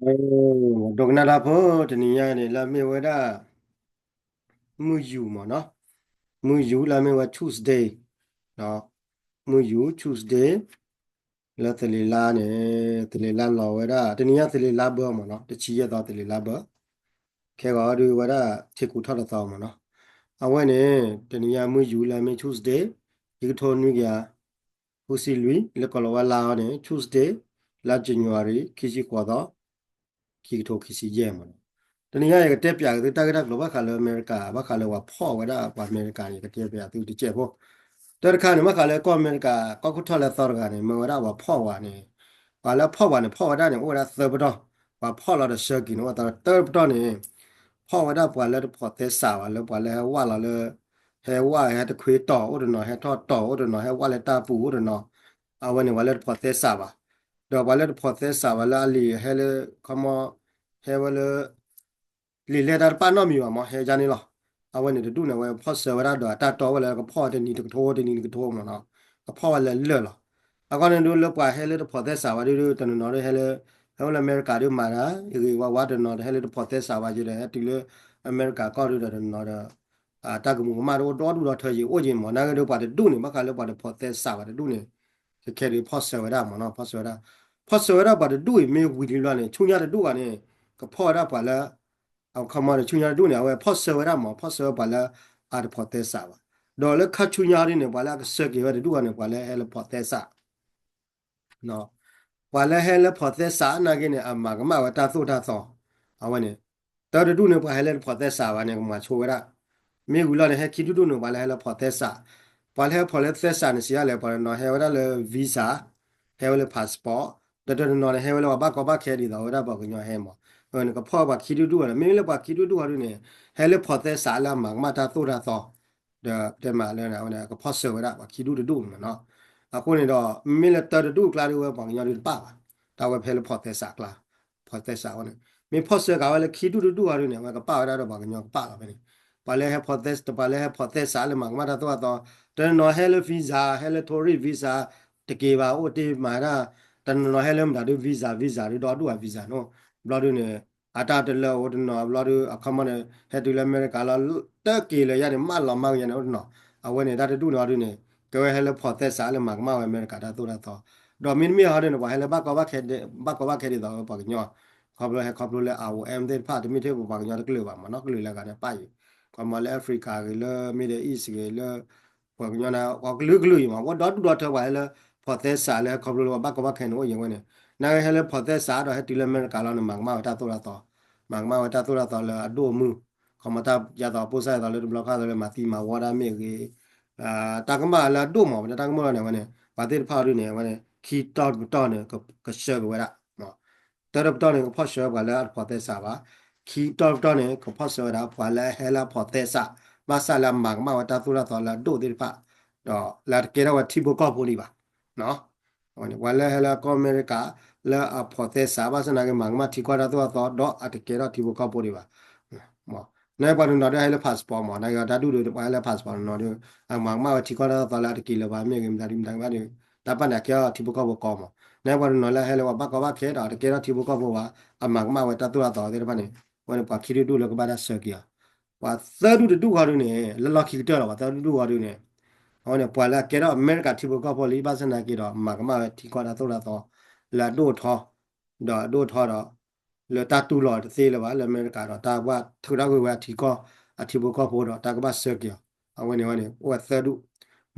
အ ဒိကနၣ်တၢ်ဖိ တနံၤညါန့ၣ် လၢအမ့ၢ်ဝဲဒၣ် မုၢ်ယူၤမ့ၢ်နီၤ, မုၢ်ယူၤလၢအမ့ၢ်ဝဲ Tuesday နီၤ, မုၢ်ယူၤ Tuesday လၢသလ့ၤလါန့ၣ် သလ့ၤလါလီၤဝဲဒၣ် တနံၤညါသလ့ၤလါဘၢမ့ၢ်နီၤ, တဆံယဲၢ်သီသလ့ၤလါဘၢ, ခဲဂီၤဒုးဝဲဒၣ် ထံကူထီၣ်တသီမ့ၢ်နီၤ, အဝဲန့ၣ် တနံၤညါမုၢ်ယူၤလၢအမ့ၢ် Tuesday ခံကထိနွံကယၤ ဃုဆံလွံၢ် လၢကီၢ်လီၤဝဲလါအီၤန့ၣ် Tuesday လါ January ခံဆံဃိးသီ ခံကထိခံဆံယဲၢ်မ့ၢ်နီၤ. တနံၤညါယကတဲပျးက့ၤသုတၢ်ဂ့ၢ်တၢ်ကျိၤဘၣ်ဃးလၢအမဲရကၤ ဘၣ်ဃးလၢပှၤဖီၣ်ဝဲဒၣ်ပှၤအမဲရကၤန့ၣ် ယကတဲပျးသုတစဲးဖိ, တၢ်တခါန့ၣ် ဘၣ်ဃးလၢကီၢ်အမဲရကၤ ကီၢ်ခိၣ်ထီၣ်လဲသီတဂၤန့ၣ် မ့ၢ်ဝဲဒၣ်ပှၤဖီၣ်ဝဲန့ၣ်, ပှၤလၢဖီၣ်ဝဲန့ၣ် ဖီၣ်ဝဲဒၣ်န့ၣ် အိၣ်ဝဲဒၣ်သၢပတီၢ်, ပှၤဖီၣ်လီၤဒီးဆှၢက့ၤန့ၣ် အိၣ်ဝဲဒၣ်သၢပတီၢ်န့ၣ် ဖီၣ်ဝဲဒၣ်ပှၤလၢတဖိးသဲစးဘၣ် လၢပှၤလၢဟဲဝၣ်လီၤလၢ ဟဲဝၣ်ဟဲတခွ့တီၢ်အိၣ်တနီၤ ဟဲထီၣ်တီၢ်အိၣ်တနီၤ ဟဲဝၣ်လၢတၢ်ပူၤအိၣ်တနီၤ, အဝဲန့ၣ်ပှၤလၢတဖိးသဲစးဘၣ်, ဒီးပှၤလၢတဖိးသဲစးဘၣ်လၢအလံာ်ဟဲလၢ ခီမီ ဟဲဝဲလၢ လံာ်လဲၢ်တၢ်တပာ်နီတမံၤဘၣ်မ့ၢ် ဟဲယါန့ၣ်လီၤ. အဝဲန့ၣ်တဒူၣ်န့ၣ် အဝဲဖီၣ်ဆှၢဝဲဒၣ်ဒီးအတၢ်တီဝဲလၢကဖီၣ်ဝဲတနံၤတကထိတနံၤတကထိမ့ၢ်နီၤ, ကဖီၣ်ဝဲလၢလၢၢ်လီၤ. အဃိန့ၣ်ဒုးလၢပှၤဟဲလၢတဖိးသဲစးဘၣ်ဒုး တနီၤနီၤဒုးဟဲလၢ ဟဲဝဲလၢအမဲရကၤဒုးမၤတၢ် ဂ့ၤဂ့ၤဝါဝါ တနီၤတဟဲလၢတဖိးသဲစးဘၣ်ယဲဒီး ဟဲတုၤလၢအမဲရကၤကီၢ်ဒုးဒီး တနီၤဒီး တၢ်ကမူၤကမၣ်တအိၣ်ဒီဒူၣ်ဒီထၢယံၤအိၣ်ယံၤမ့ၢ် နာ်က့ဒုးပှၤတဒူၣ်န့ၣ် ဘၣ်ဃးလၢပှၤတဖိးသဲစးဘၣ်တဒူၣ်န့ၣ် ခဲခဲဒုးဖီၣ်ဆှၢဝဲဒၣ်မ့ၢ်နီၤ ဖီၣ်ဆှၢဝဲဒၣ်, ဖီၣ်ဆှၢဝဲဒၣ်ပှၤတဒူၣ်အံၤမ့ၢ်ဝံၤလံဘျီန့ၣ် ဆူညါတဒူၣ်ဂၤန့ၣ် ကဖီၣ်ဝဲဒၣ်ပှၤလၢ အခီမီန့ၣ် ဆူညါတဒူၣ်န့ၣ် အဝဲဖီၣ်ဆှၢဝဲဒၣ်မ့ၢ် ဖီၣ်ဆှၢဝဲပှၤလၢအတဖိးသဲစးဘၣ်, ဒီးလၢခါဆူညါဒ်န့ၣ် ပှၤလၢအကဆှၢက့ၤဝဲတဒူၣ်ဂၤန့ၣ် ပှၤလၢဟဲလၢဖိးသဲစး ပှၤလၢဟဲလၢဖိးသဲစးနာ်က့န့ၣ် အမၤကမၣ်ဝဲတၢ်သိၣ်တၢ်သီ, အဝဲန့ၣ် တၢ်တဒူၣ်န့ၣ် ပှၤဟဲလၢတဖိးသဲစးဘၣ်န့ၣ် ကမၤဆိဝဲဒၣ်, မ့ၢ်ဝံၤလီၤန့ၣ် ဟဲခံဒူၣ်ဒူၣ်န့ၣ် ပှၤလၢဟဲလၢဖိးသဲစး, ပှၤလၢဟဲဖိးလၢသဲစးန့ၣ် စံးဒ်လဲၣ် ပှၤတနီၤဟဲဝဲဒၣ်လၢ visa ဟဲဝဲလၢ passport, ဒီးတနီၤန့ၣ် ဟဲဝဲလၢပှၤဘၣ်ကီဘၣ်ခဲဒ်သိးဝဲဒၣ်ပှၤကညီဟဲမ့ၢ်, အဝဲန့ၣ် ကဖီၣ်ပှၤခံဒူၣ်ဒူၣ်န့ၣ် မ့မ့ၢ်လၢပှၤခံဒူၣ်ဒူၣ်ဂၤဒုးန့ၣ် ဟဲလၢဖိးသဲစးလၢအမၤကမၣ်တၢ်သိၣ်တၢ်သီ ဒီးတဲမးလၢ အဝဲန့ၣ် ကဖီၣ်ဆှၢဝဲဒၣ်ပှၤခံဒူၣ်တဒူၣ်န့ၣ်မ့ၢ်နီၤ, အဃိန့ၣ်ဒီး မ့ၢ်လၢတၢ်တဒူၣ်အကျါဒုးဝဲပှၤကညီဒုးတပာ်ဘၣ်, တၢ်ဝဲဖဲလၢဖိးသဲစးအကျါ, ဖိးသဲစးအဃိန့ၣ် မ့ၢ်ဖီၣ်ဆှၢကးဝဲလၢခံဒူၣ်တဒူၣ်ဂၤဒုးန့ၣ် အဝဲကပာ်ဝဲဒၣ်ဒီးပှၤကညီကပာ်လီၤဖဲန့ၣ်, ပှၤလၢဟဲဖိးသဲ ပှၤလၢဟဲဖိးသဲစးလၢမၤကမၣ်တၢ်သိၣ်တၢ်သီ, တနီၤနီၤဟဲလၢ visa ဟဲလၢ tourist visa တက့ၤဘၣ်အိၣ်တ့ၢ်မၤဒၣ်, တနီၤနီၤဟဲလၢမတၤဒုး visa visa ဒုးဒီဒူၣ်ဘၣ် visa နီၤ, ဘျီဒုးန့ၣ် အတၢ်တလၢအိၣ်တနီၤ ဘျီဒုး အခီမီန့ၣ် ဟဲတုၤလၢအမဲရကၤလီၤ တက့ၤလၢယါန့ၣ် မၢလီၤမၢကယါန့ၣ်အိၣ်တနီၤ, အဝဲန့ၣ်တၢ်တဒူၣ်န့ၣ်အီၤဒုးန့ၣ် ကဲဝဲဟဲလၢဖိးသဲစးလၢမၤကမၣ်ဝဲအမဲရကၤတၢ်သိၣ်တၢ်သီ, ဒီးမ့တမ့ၢ်ဟီဒုးန့ၣ် ပှၤဟဲလၢဘၣ်ကီဘၣ်ခဲ ဘၣ်ကီဘၣ်ခဲဒ်သိးဝဲပှၤကညီ, ခီဖျိဟဲခီဖျိလၢ IOM သ့ၣ်တဖၣ် တမ့ၢ်ထဲပပှၤကညီတကလုာ်ဘၣ်မ့ၢ်နီၤ ကလုာ်လၢဂၤန့ၣ်ပာ်ယံၤ, ခီမီလၢ Africa ဂ့ၤလၢ Middle East ဂ့ၤလၢ ပှၤကညီန့ၣ် ပှၤကလုာ်ကလုာ်အံၤမ့ၢ် အိၣ်ဒီဒူၣ်ဒီထၢပှၤဟဲလၢဖိးသဲစးလၢဟဲခီဖျိလၢပှၤဘၣ်ကီဘၣ်ခဲန့ၣ်အိၣ်ယံၤဝဲန့ၣ်, နာ်က့ဟဲလၢဖိးသဲစးဒီးဟဲတုၤလၢအမဲရကၤလီၤန့ၣ် မၤကမၣ်ဝဲတၢ်သိၣ်တၢ်သီ, မၤကမၣ်ဝဲတၢ်သိၣ်တၢ်သီလၢအဒိၣ်အမုၢ်, ခီမီတၢ်ယါသိးပိၢ်စၢ်ယါသိးလၢတဘျီခါသိးလၢမၤသံမၤဝီတၢ်မ့ၢ်ဂ့ၤ တၢ်ကမၣ်လၢအဒိၣ်မး ပတၢ်ကမၣ်လီၤန့ၣ်ဝဲန့ၣ် ပှၤသ့ၣ်တဖၣ်ဒုးန့ၣ် အဝဲန့ၣ် ခံတီၢ်တပတီၢ်န့ၣ် ကဆှၢက့ၤဝဲဒၣ်, တၢ်တပတီၢ်န့ၣ် ကဖီၣ်ဆှၢပှၤလၢအတဖိးသဲစးဘၣ်, ခံတီၢ်တပတီၢ်န့ၣ် ကဖီၣ်ဆှၢဝဲဒၣ် ပှၤလၢအဟဲလၢအဖိးသဲစး, ဘၣ်ဆၣ်လၢအမၤကမၣ်ဝဲတၢ်သိၣ်တၢ်သီလၢအဒိၣ်သ့ၣ်တဖၣ်, ဒီးလၢအတကဲထီၣ်ဝဲထံဖိကီၢ်ဖိဒံးဘၣ် ပှၤလၢဟဲလၢကီၢ်အမဲရကၤ လၢအဖိးသဲစး ဘၣ်ဆၣ်သနာ်က့မၤကမၣ်ထံကီၢ်တၢ်သိၣ်တၢ်သီ ဒီးအတကဲထီၣ်ထံဖိကီၢ်ဖိဒံးဘၣ်, နာ်က့ပှၤတနီၤဒုးဟဲလၢ passport မ့ၢ် နာ်က့တၢ်ဒူၣ်ဒုးပှၤဟဲလၢ passport တနီၤဒုး အမၤကမၣ်ဝဲထံကီၢ်တၢ်သိၣ်တၢ်သီလၢအတက့ၤလၢၤဘၣ် မ့ၢ်ဂ့ၤမတၤဒုးမတၤဒုးဘၣ်ဒုး တၢ်ပာ်န့ၣ်အကဲထီၣ်ထံဖိကီၢ်ဖိကီမ့ၢ်, နာ်က့ပှၤတနီၤလၢဟဲလၢပှၤဘၣ်ကီဘၣ်ခဲဒီး အတကဲထီၣ်ထံဖိကီၢ်ဖိဘၣ် အမၤကမၣ်ဝဲတၢ်သိၣ်တၢ်သီသ့ၣ်တဖၣ်န့ၣ် အဝဲန့ၣ်ပှၤခံဒူၣ်ဒူၣ်လၢကဘၣ်တၢ်ဆှၢက့ၤအီၤ, ပှၤသၢဒူၣ်တဒူၣ်ဂီၤဒုးန့ၣ် လၢလီၢ်ခံကတၢၢ်လီၤ ပှၤသၢဒူၣ်ဒူၣ်ဂီၤဒုးန့ၣ် အဝဲန့ၣ် ပှၤလၢအကဲထီၣ်အမဲရကၤထံဖိကီၢ်ဖိလံ ဘၣ်ဆၣ်သနာ်က့ဒီး မၤကမၣ်ဝဲထံကီၢ်တၢ်သိၣ်တၢ်သီ လၢအဒိၣ်ထီ ဒီးအဒိၣ်ထီဒီး လၢတၢ်တူၢ်လိာ်တသ့လၢၤဘၣ် လၢအမဲရကၤဒီး တၢ်ဘၣ်ထုးထီၣ်ကွံာ်ဝဲအထံကီၢ် အထံဖိကီၢ်ဖိဒီး တၢ်ကဘၣ်ဆှၢက့ၤအီၤ, အဝဲန့ၣ်ဝဲန့ၣ် အိၣ်ဝဲသၢဒူၣ်,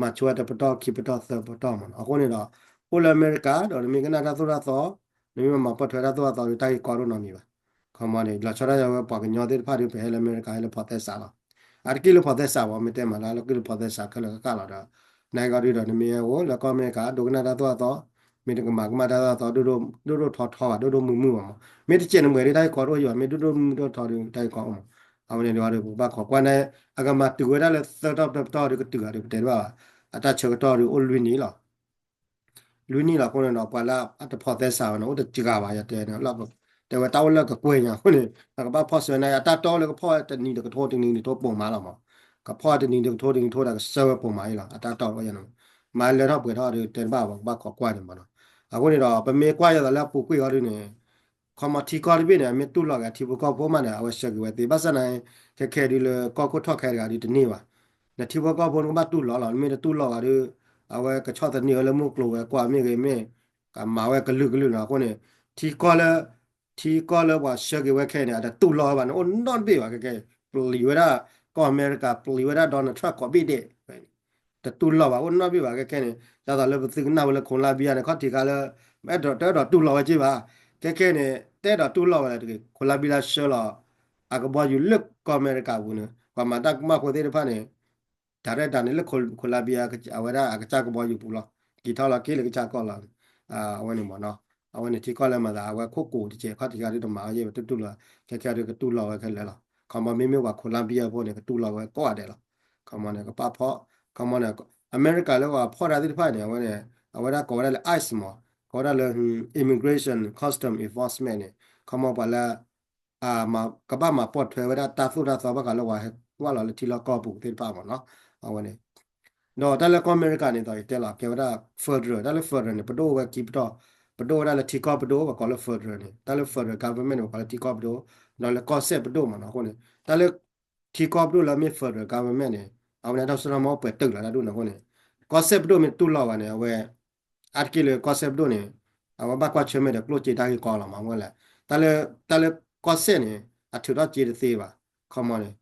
မၤဆိဝဲတပတီၢ်ခံပတီၢ်သၢပတီၢ်မ့ၢ်နီၤ, အဃိန့ၣ်ဒီး အိၣ်လၢအမဲရကၤဒီး နမ့ၢ်ကနၣ်တၢ်သိၣ်တၢ်သီ, နမ့ၢ်မၤပိာ်ထွဲတၢ်သိၣ်တၢ်သီဒီး တၢ်ဂ့ၢ်ကီဒိၣ်နီတမံၤဘၣ်, ခီမီန့ၣ် လီၤဆီဒၣ်ယၤဝဲပှၤကညီသ့ၣ်တဖၣ်ဒီး ပဟဲလၢအမဲရကၤဟဲလၢဖိးသဲစးလီၤ, အတက့ၢ်လၢဖိးသဲစးဘၣ် မ့ၢ်တဲမးလၢ လၢက့ၢ်လၢဖိးသဲစးခဲလၢာ်ကကၣ်လီၤဒီး နာ်က့ဂီၤဒုးဒီး နမ့ၢ်ဟဲအိၣ်လၢကီၢ်အမဲရကၤ ဒိကနၣ်တၢ်သိၣ်တၢ်သီ, မ့ၢ်တကမၤကမၣ်တၢ်သိၣ်တၢ်သီ ဒိၣ်ဒိၣ်ထီထီဘၣ် ဒိၣ်ဒိၣ်မုၢ်မုၢ်ဘၣ်မး, မ့ၢ်တစဲးနမှဲၤဒုး တၢ်ဂ့ၢ်ကီဒိၣ်ယံၤဘၣ် မ့ၢ်ဒိၣ်ဒိၣ်မုၢ်မုၢ်ဒိၣ်ထီဒုး တၢ်ဂ့ၢ်ကီအိၣ်မး, အဝဲန့ၣ်ဒီး ပကဘၣ်ခိးကွၢ်န့ၣ် အကမၤတုၤဝဲဒၣ်လၢသၢတီၢ်ပတီၢ်ပတီၢ်ဒီးကတုၤဂၤဒီး ပတဲတဘၣ်ဘၣ်, အတၢ်ဆၢကတီၢ်ဒီးအိၣ်လွံၢ်နံၣ်လီၤ လွံၢ်နံၣ်လီၤအဃိန့ၣ်ဒီး ပှၤလၢအတဖိးသဲစးဘၣ်န့ၣ် အိၣ်တစှၤဘၣ် ယတဲန့ၣ်, တဲဝဲတၢ်အိၣ်လၢကကွဲၢ်ညါအဃိန့ၣ် အကဘၣ်ဖီၣ်ဆှၢန့ၣ် အတၢ်တီလၢကဖီၣ်တနံၤတကထိ တနံၤတကထိပိာ်မးလီၤမး, ကဖီၣ်တနံၤတကထိ တနံၤတကထိဒီးကဆှၢဝဲပိာ်မးအံၤလီၤ အတၢ်တီလၢယၤန့ၣ်, မၤလၢထီၣ်ပှဲၤထီၣ်ဒီးတဲတဘၣ်ဘၣ် ကဘၣ်ခိးကွၢ်န့ၣ်မးနီၤ, အဃိန့ၣ်ဒီး ပမ့ၢ်ကွၢ်ယၤသိးလၢအပူၤကွံာ်အီၤဒုးန့ၣ် ခီမီထံကီၢ်တဘ့ၣ်န့ၣ် အမ့ၢ်တူၢ်လိာ်က့ၤထံဖိကီၢ်ဖိမးဒီး အဝဲဆှၢက့ၤဝဲသ့ ဘၣ်ဆၣ်သနာ်က့ ခဲခဲဒုးလၢကီၢ်ခိၣ်ထီၣ်ခဲတဂၤဒုးတန့ၢ်ဘၣ်. ဒီးထံဖိကီၢ်ဖိန့ၣ်ကဘၣ်တူၢ်လိာ်လီၤ, နမ့ၢ်တတူၢ်လိာ်ဘၣ်ဒီး အဝဲကဆီၣ်သနံးဝဲလၢမုၢ်ကျိၤဝဲၤကွာ်မ့ၢ်ဂ့ၤမ့ၢ် ကမၤဝဲကလုာ်ကလုာ်နီၤ. အဃိန့ၣ် ထံကီၢ်လၢ ထံကီၢ်လၢပှၤဆှၢက့ၤဝဲခဲအံၤန့ၣ် အတတူၢ်လိာ်ဝဲဘၣ်န့ၣ် အိၣ်နီတဘ့ၣ်ဘၣ် ခဲခဲအံၤ ပျံၤဝဲဒၣ် ကီၢ်အမဲရကၤ ပျံၤဝဲဒၣ် Donald Trump ကိးဘ့ၣ်ဒဲး တတူၢ်လိာ်ဘၣ် အိၣ်နီတဘ့ၣ်ဘၣ် ခဲခဲန့ၣ် ဒ်သိးလၢပသုကနၣ်ဝဲလၢ Colombia န့ၣ် ခီၣ်ထံးခါလၢ တအဲၣ်ဒိးတူၢ်လိာ်ဝဲက့ဘၣ်. ခဲခဲန့ၣ် တအဲၣ်ဒိးတူၢ်လိာ်ဝဲလၢတဂ့ၤ Colombia ဆှၢလီၤ အကဘီယူၤလၢကီၢ်အမဲရကၤပူၤန့ၣ် ပှၤမၤတၢ်ကမၣ်ဖိသ့ၣ်တဖၣ်န့ၣ် တၢ်ရဲၣ်တၢ်န့ၣ်လၢ Colombia အဝဲဒၣ်အကစၢ်ကဘီယူၤပူၤလီၤ. က့ၤထီၣ်လီၤက့ၤလၢကစၢ်ကီၢ်လီၤ. အဝဲန့ၣ်မ့ၢ်နီၤ အဝဲန့ၣ်ထံကီၢ်လၢမၤသး အဝဲခိၣ်ကိၤတကဲး ခီၣ်ထံးခါဒုးတမၤအီၤယဲၢ် ပတတူၢ်လိာ် ခဲခဲဒုးကတူၢ်လိာ်ဝဲခဲလၢာ်လီၤ. ခီမီမ့မ့ၢ်ပှၤ Colombia ဖိန့ၣ် ကတူၢ်လိာ်ဝဲကိးဂၤဒဲးလီၤ. ခီမီန့ၣ် ကပာ်ဖီၣ် ခီမီန့ၣ် အမဲရကၤလၢပှၤဖီၣ်တၢ်သ့ၣ်တဖၣ်န့ၣ် အဝဲန့ၣ် အဝဲဒၣ်ကိးဝဲဒၣ်လၢ ice မး ကိးဝဲဒၣ်လၢ Immigration Custom Enforcement န့ၣ် ခီမီပှၤလၢ ကဘၣ်မၤပိာ်ထွဲဝဲဒၣ်တၢ်သိၣ်တၢ်သီဘၣ်ဃးလၢပှၤဟဲကွၢ်လီၤလၢထံလီၢ်ကီၢ်ပူၤသ့ၣ်တဖၣ်မ့ၢ်နီၤ အဝဲန့ၣ် ဒီးတၢ်လၢကီၢ်အမဲရကၤန့ၣ်ဒီး ယတဲလီၤ ကဲဝဲဒၣ် federal တၢ်လၢ federal န့ၣ် ပဒိၣ်ဝဲခံပတီၢ် ပဒိၣ်ဝဲဒၣ်လၢထံကီၢ်ပဒိၣ် ပှၤကိးလၢ federal န့ၣ် တၢ်လၢ federal government န့ၣ် ပှၤကိးလၢထံကီၢ်ပဒိၣ် ဒီးလၢကီၢ်စဲၣ်ပဒိၣ်မ့ၢ်နီၤ အဃိန့ၣ် တၢ်လၢ ထံကီၢ်ပဒိၣ်လၢမ့ၢ် federal government န့ၣ် အဝဲန့ၣ်တၢ်စိတၢ်ကမီၤပှဲၤတုာ်လီၤတၢ်ဒိၣ်န့ၣ်အဃိန့ၣ် ကီၢ်စဲၣ်ပဒိၣ်မ့ၢ်တတူၢ်လိာ်ဘၣ်န့ၣ် အဝဲ အါတက့ၢ်လၢကီၢ်စဲၣ်ပဒိၣ်န့ၣ် အဝဲဘၣ်ကွၢ်ဆၢၣ်မဲာ်ဒီးကျိၣ်စ့တၢ်ဂ့ၢ်ကီလီၤမး မ့ၢ်လဲၣ် တၢ်လၢ တၢ်လၢကီၢ်စဲၣ်န့ၣ် အထုးထီၣ်စ့တသ့ဘၣ် ခီမီန့ၣ်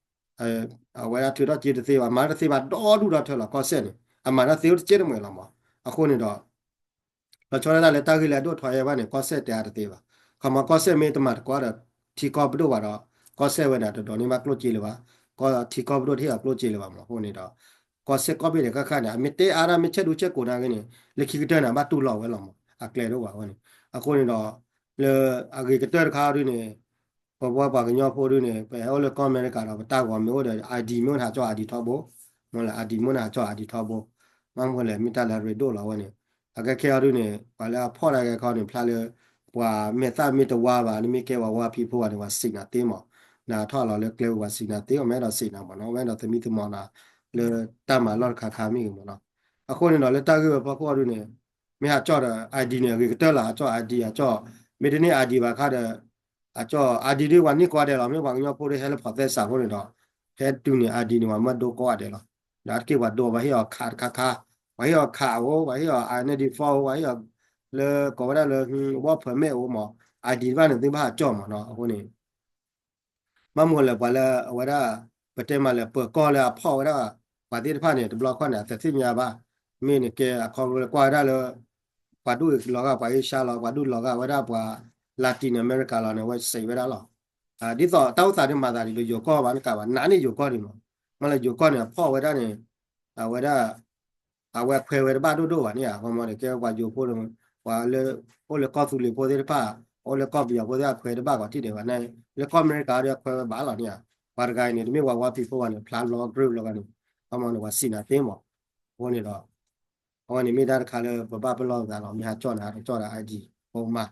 အဝဲဒၣ်ထုးထီၣ်စ့တသ့ဘၣ် မၤတသ့ဘၣ်ဒီဒူၣ်ဒီထၢလီၤ ကီၢ်စဲၣ်န့ၣ် အမၤတၢ်သ့အိၣ်တစဲးတမှဲၤလီၤမး အဃိန့ၣ်ဒီး လီၤဆီဒၣ်တၢ်လၢတၢ်ဂ့ၢ်လၢအဒိၣ်ထီၣ်ယဲၢ်ဘၣ်န့ၣ် ကီၢ်စဲၣ်တဲအါတသ့ဘၣ် ခီမီကီၢ်စဲၣ်မ့ၢ်တမၤတကွၢ်ဒီး ထံကီၢ်ပဒိၣ်ဘၣ်ဒီး ကီၢ်စဲၣ်ဝဲန့ၣ် တဒိးန့ၢ်ဘၣ်ကျိၣ်စ့လၢၤဘၣ် ကီၢ်ထံကီၢ်ပဒိၣ်တဟ့ၣ်အီၤကျိၣ်စ့လၢၤဘၣ်မး အဃိန့ၣ်ဒီး ကီၢ်စဲၣ်ကီၢ်ဘ့ၣ်ဒဲးဃၣ်ဃၣ်န့ၣ် အမ့ၢ်တဲအါဒၣ်မ့ၢ်ဆဲးဒူဆဲးကိးနာ်က့န့ၣ် လၢခံကတၢၢ်န့ၣ် အဘၣ်တူၢ်လိာ်ဝဲလီၤမး အကျဲဒိၣ်ဘၣ်ဝဲန့ၣ် အဃိန့ၣ်ဒီး လၢအဂ့ၤကတၢၢ်တခါဒုန့ၣ် ပဝဲပှၤကညီဖိဒုန့ၣ် ပဟဲအိၣ်လၢကီၢ်အမဲရကၤဒီး ပတၢ်ဂီၤမ့ၢ်အိၣ်ဒီး ID မ့ၢ်အိၣ်န့ၣ် ဟးကၠီၣ် ID ထီဘိ မ့ၢ်လၢ ID မ့ၢ်အိၣ်န့ၣ် ဟးကၠီၣ် ID ထီဘိ မ့ၢ်မ့ၢ်လဲၣ်မ့ၢ်တၢ်လၢအရ့ဒိၣ်လီၤဝဲန့ၣ် အကဲခဲအံၤဒုန့ၣ် ပှၤလၢအဖီၣ်တၢ်ကဲခီန့ၣ် ဖျါလၢ ပှၤမဲာ်သၣ်မ့ၢ်တဝါဘၣ် နမ့ၢ်ကဲပှၤဝါဖံးဖိဘၣ်န့ၣ် ပှၤစံးနၤသ့မး နထီၣ်လီၤလၢကျဲပူၤ ပှၤစံးနၤသ့ ပမ့ၢ်အဲၣ်ဒိးစံးနၤမးနီၤ ပမ့ၢ်အဲၣ်ဒိးသမံသမိးနၤ လၢတၢ်မၤလီၢ်တခါခါမ့ၢ်ဂ့ၤမးနီၤ အဃိန့ၣ်ဒီး လၢတၢ်ဂ့ၢ်ဝဲဖီခိၣ်အံၤဒုန့ၣ် မ့ၢ်ဟးကၠီၣ်ဒီး ID န့ၣ် အဂ့ၤကတၢၢ်လီၤ ဟးကၠီၣ် ID ဟးကၠီၣ် မ့ၢ်တန့ၢ် ID ဘၣ်ခါဒီး အကၠီၣ် ID ဒုပှၤန့ၢ်ကိးဂၤဒဲးလီၤ မ့ၢ်ပှၤကညီဖိဒုဟဲလၢဖီသဲစးဖိန့ၣ်ဒီး ဟဲတုၤန့ၣ် ID န့ၣ် ပှၤမၢဒိကိးဂၤဒဲးလီၤ ဒီးအါတက့ၢ်ပှၤဒိပှၤဟ့ၣ်အီၤခးတခါခါ ပှၤဟ့ၣ်အီၤခးအိၣ် ပှၤဟ့ၣ်အီၤ identity အိၣ် ပှၤဟ့ၣ်အီၤ လၢကိးဝဲဒၣ်လၢ work permit အိၣ်မး ID တဖၣ်န့ၣ် သုဘၣ်ဟးကၠီၣ်မးနီၤ အဃိန့ၣ် ဘၣ်မနုၤလဲၣ် ပှၤလၢအဝဲဒၣ် ပတဲမးလဲၣ် ပၢၤကီၢ်လၢအဖီၣ်ဝဲဒၣ် ပှၤသ့ၣ်တဖၣ်န့ၣ် တဘျီခီၣ်န့ၣ် အတသ့ၣ်ညါဘၣ် မ့ၢ်န့ၣ်ကဲအခီဖျိလၢကွၢ်ဝဲဒၣ်လၢ ပှၤဒူၣ်အံၤလီၤဂာ် ပှၤအ့ရှါလီၤ ပှၤဒူၣ်လီၤဂာ်ဝဲဒၣ်ပှၤ Latin America လီၤန့ၣ် အဝဲစံးဝဲဒၣ်လီၤ ဒ်သိးတၢ်အိၣ်သးဒုးမၤသးဒ်သိးယိၤကီၢ်ဘၣ်နကးဘၣ် နးန့ၢ်ယိၤကီၢ်ဒံးမး မ့ၢ်လၢယိၤကီၢ်န့ၣ် အဖီၣ်ဝဲဒၣ်န့ၣ် အဝဲဒၣ် အဝဲအခွဲးဝဲတဘၣ်ဒိၣ်ဒိၣ်ဘၣ်န့ၣ်ဧါ ခီမီန့ၣ် ကဲပှၤယိၤဖိန့ၣ် ပှၤလၢ အိၣ်လၢကီၢ်သူလ့ၤဖိသ့ၣ်တဖၣ် အိၣ်လၢကီၢ်ပယီၤဖိသ့ၣ်တဖၣ် အခွဲးတဘၣ်ကီးထံၣ်ဒံးဘၣ်န့ၣ် လၢကီၢ်အမဲရကၤဒီးအခွဲးဝဲဘၣ်လီၤန့ၣ်ဧါ ပှၤတဂၤအံၤန့ၣ် တမ့ၢ်ပှၤဝါဖံးဖိဘၣ်န့ၣ် ဖျါလီၤကြုာ်လီၤဂာ်န့ၣ် ခီမီန့ၣ် ပှၤစံးနၤသ့မး အဃိန့ၣ်ဒီး အဝဲန့ၣ်မ့ၢ်တၢ်တခါလၢပဘၣ်ပလီၢ်ပသးလီၤ မ့ၢ်ဟးကၠီၣ်န့ၣ် ဟးကၠီၣ်ဒီး ID ဖိမး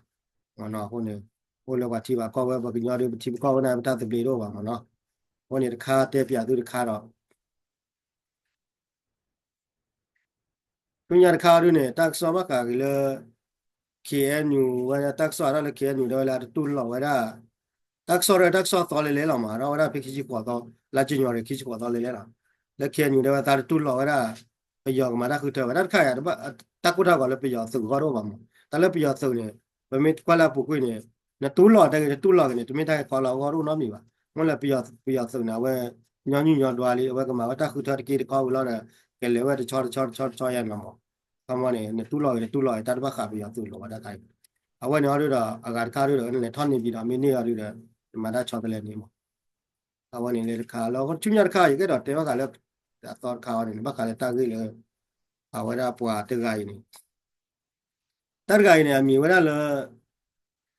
အဃိန့ၣ် အိၣ်လၢပှၤထံပှၤကီၢ်ဝဲ ပှၤကညီဒီး ပထံပကီၢ်ဝဲန့ၣ် ပတၢ်သဘျ့တအိၣ်ဘၣ်မးနီၤ အဃိန့ၣ်တခါတဲပၠးသုတခါဒီး ဆူညါတခါအံၤဒုန့ၣ် တၢ်ကစီၣ်ဘၣ်ဃးက့ၤလၢ KNU ဝဲဒၣ်တၢ်ကစီၣ်အါထီၣ်လၢ KNU ဒီးဝဲလၢအတတူၢ်လိာ်ဝဲဒၣ် တၢ်ကစီၣ်ဒီးတၢ်ကစီၣ်သီလဲၤလဲၤလီၤမး ဒီးဝဲဒၣ်ဖဲခံဆံဃိးသီ လါကညီၤရံၣ်ခံဆံဃိးသီလဲၤလဲၤလီၤ လၢ KNU ဒီးဝဲသးတတူၢ်လိာ်ဝဲဒၣ် ပယီၤကမၤတၢ်ဃုထၢဝဲ တၢ်တခါအံၤ တၢ်ကိၢ်တၢ်ဂီၤလၢပယီၤသုးအဂီၢ်တအိၣ်ဘၣ်မး တၢ်လၢပယီၤသုးန့ၣ် ပမ့ၢ်ကွၢ်လၢအပူၤကွံာ်န့ၣ် နတူၢ်လိာ်တဂ့ၤ တတူၢ်လိာ်ဂ့ၤန့ၣ် တမ့ၢ်တၢ်ဂ့ၢ်ကီလၢအဂီၢ်တအိၣ်နီတမံၤဘၣ် မ့ၢ်လၢပယီၤသုးန့ၣ် အဝဲ ညီနုၢ်ညီဒွါလံ အဝဲကမၤဝဲတၢ်ဃုထၢတက့တကီဝံၤလီၤဒီး ကလဲၤဝဲတဆီတဆီတဆီတဆီယါန့ၣ်မး ခီမီန့ၣ် နတူၢ်လိာ်ဂ့ၤ တတူၢ်လိာ်ဂ့ၤ တၢ်တဘၣ်ဃးပယီၤသုးလိာ်ဝဲဒၣ်တခါအံၤ အဝဲန့ၣ်အီၤဒုဒီး အဂၤတခါဒုဒီး နလဲၤထီၣ်န့ၢ်ဘံၤဒီး မ့ၢ်န့ၢ်အီၤဒုဒီး နမၤတၢ်ဆီတလဲန့ၣ်မး အဝဲန့ၣ်လၢတခါ လၢဆူညါတခါ ယကအဲၣ်ဒိးတဲဘၣ်ဃးလၢ အသီတခါအံၤန့ၣ် ဘၣ်ဃးလၢတၢ်ဂ့ၢ်လၢ အဝဲဒၣ်ပှၤတဂၤအံၤန့ၣ် တၢ်တဂၤအံၤန့ၣ် အမံၤဝဲဒၣ်လၢ